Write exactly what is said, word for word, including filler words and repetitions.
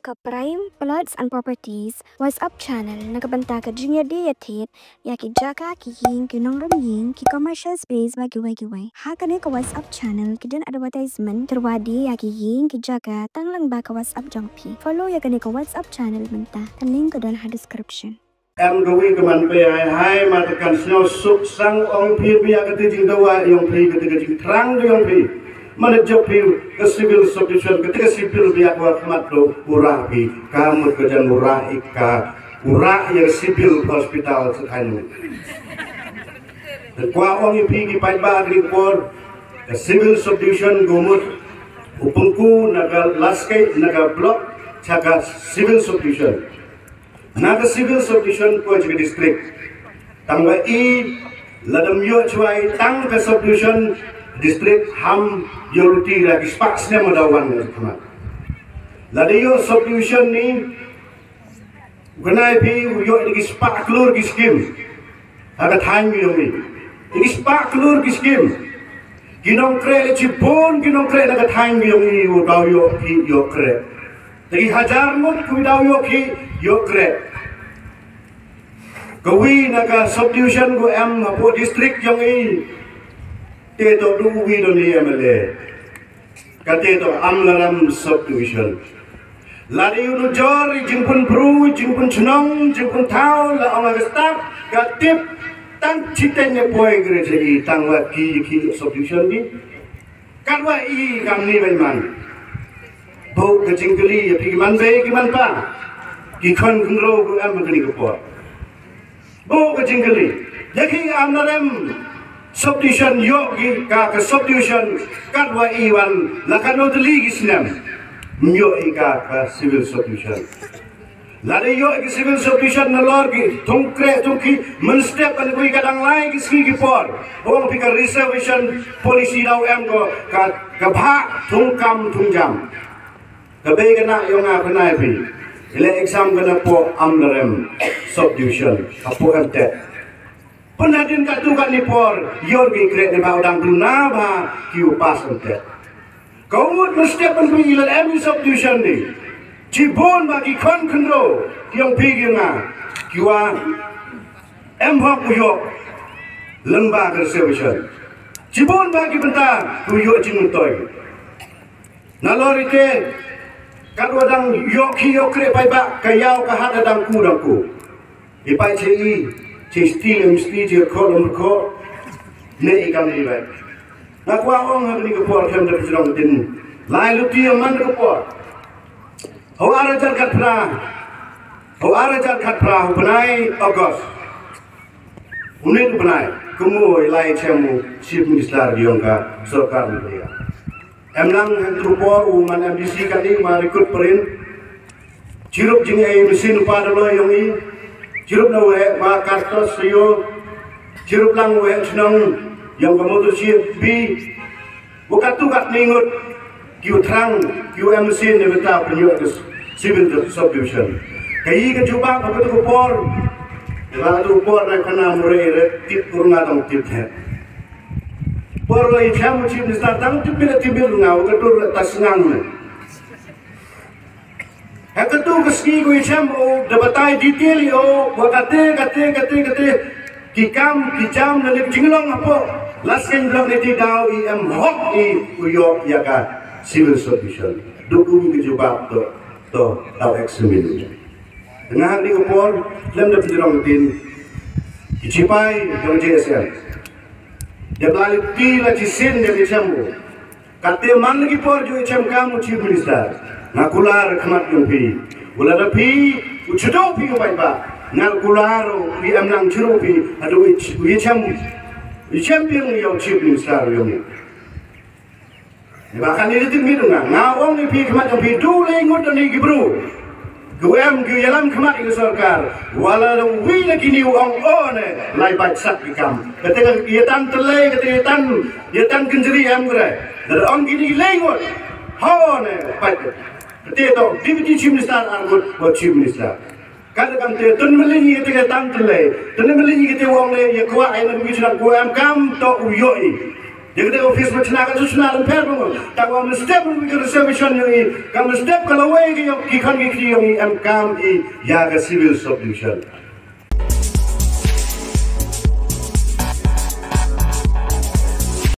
Ka Prime Plots and Properties WhatsApp channel na ka bynta ka jingïadie ïathied ïa ki jaka, ki ïing, ki nongrim ïing, ki commercial space bad kiwei kiwei. Ha kane ka WhatsApp channel ki don advertisement, tyrwa die ïa ki ïing, ki jaka tang lyngba ka WhatsApp jong phi. Follow ïa kane ka WhatsApp channel mynta. Ka link ka don ha description. Em kawei ka man phi hai hai, ma te kan sngew suk sang ong phi, phi ïa kata jingdawa ong phi, kata ka jingthrang ong phi. Mane jop phi ka civil subdivision, kata ka civil phi ïa ka khmat to u rah phi, ka mut ka jan u rah i ka, u rah ïa civil hospital sa kane. Te kwah ong ïa phi ki paidbah, ri por ka civil subdivision ka mut u pynku na ka last, na ka block sha ka civil subdivision. Na ka civil subdivision ko jong ka district. Tang ba i lada ym ïoh shuwa i tang ka subdivision, district ham ïoh luti da ki spah snem da wan na khmat. Lada ïoh subdivision ni, u khynnai phi u ïoh da ki spah klur ki skim ha ka thaiñ jong i. Da ki spah klur ki skim. Ki nongkreh, shibun ki nongkreh na ka thaiñ jong i u daw ïoh ki ïoh kreh. Te ki hajar ngut ki daw ïoh ki ïoh kreh. Kawei na ka subdivision ko em hapoh district jong i. Te to du wi don i M L A. Kate to Amlarem subdivision. Lada ïoh nujor i jingpynbru, jingpynchnong, jingpynthaw, la ong ha ka stad, ka tip tang chiteng ne poi gre jai tang wa ki ki subdivision di. Katwa i kam ni bai man. Bok ka jingkylli ïa phi ki man bei ki man pa. Ki khon khynraw ko em ha kane ka por. Bok ka jingkylli. Ïa ki Amlarem subdivision ïoh ki ka, ka subdivision katwa i wan la katno tylli ki snem. Ym ïoh i ka, ka civil subdivision. Lada ïoh ki civil subdivision nalor ki thung kreh thung ki mynstep kan kui ka dang lai ki sngi ki por. Ong phi ka reservation policy daw em ko ka, ka bha thung kam thung jam. Ka bei ka na ïong nga khynnai phi. Ile exam ka na poh Amlarem subdivision. Ka poh M Tech. Pynhadin katto katne por ïor ki kreh ne ba u dang duna ba ki u pass M Tech. Ka u mut mynstep ban phi ilad em i subdivision ni. Shibun ba ki khon khynraw ki ong phi ki nga ki wa em hok u ïoh lyngba ka reservation. Shibun ba ki bynta u ïoh jingmyntoi. Nalor ite katwa dang ïoh ki ïoh kreh paidbah ka ïaw ka hat dang ku dang ku. I pait che i che sti em sti che ko lom ko. Ne i kam ni bai. Nga kwah ong ha kane ka por khlem da ka jrong tin. Lai luti ïa man ka por. Ho ar hajar khatphra. Ho ar hajar khatphra, ho bnai August. Une u bnai kumno i lai chem u Chief Minister ïong ka sorkar Meghalaya. Em nang hangtu por u man M D C kane ma recruit print. Chirup jingei machine u pa Daloi ïong i. Chirup na wei ma Kartos Sayo. Chirup lang wei chnong ïong ka motor chip bi. Wa katto katne ngut ki u thrang ki u M C ne bynta pynïoh ka civil subdivision. Ka i ka jubab ha katto ka por. Ba katto ka por na khana mure re tip kurna dang tip he. Por lo i chem u Chief Minister dang tip bil tip bil nga wa katto re ta sngang ne. Ha katto ka sngi ko i chem o da batai detail i o wa kate kate kate kate ki kam ki jam na lip jinglong hapoh Laskeiñ Block ne ti daw i em hok i u ïoh ïa ka civil subdivision. Duk u ki jubab to to daw examine. Nga ha ni u por lem da pynjrong tin ki chipai jong J S M. Da bla lip ti la chi sin da ki chem o. Kate man la ki por ju i chem kam u Chief Minister. Nga kular khmat ïong phi. Wala da phi u chudo phi u bai ba. Nga kular u i em nang chudo phi. Adu u i chem. U i chem phi ïong Chief Minister ïong. Ba kan ni tin mi nga. Nga ong ni phi khmat ïong phi du le ngut ni ki bru. Ki em ki ïalam khmat ïa ka sorkar. Wala da wi na kini u ong o ne lai bad sak ki kam. Kate ka ïa tan tele, kate ïa tan, ïa tan kynjri em kre. Da ong kini le ngut. Ho ne bad. Kate to Deputy Chief Minister ar ngut wa Chief Minister. Kate kam te tun melin ïa kate ïa tan tele. Tun melin ïa kate u ong le ïa kwah ai na kumi chna ku em kam to u ïoh i. Ïa kata ka office ba chna ka chna lem pher ba mo. Tang ba mynstep ruh ka reservation ïong i, ka mynstep ka lawei ka ïong ki khon ki kti ïong i em kam i ïa ka civil subdivision.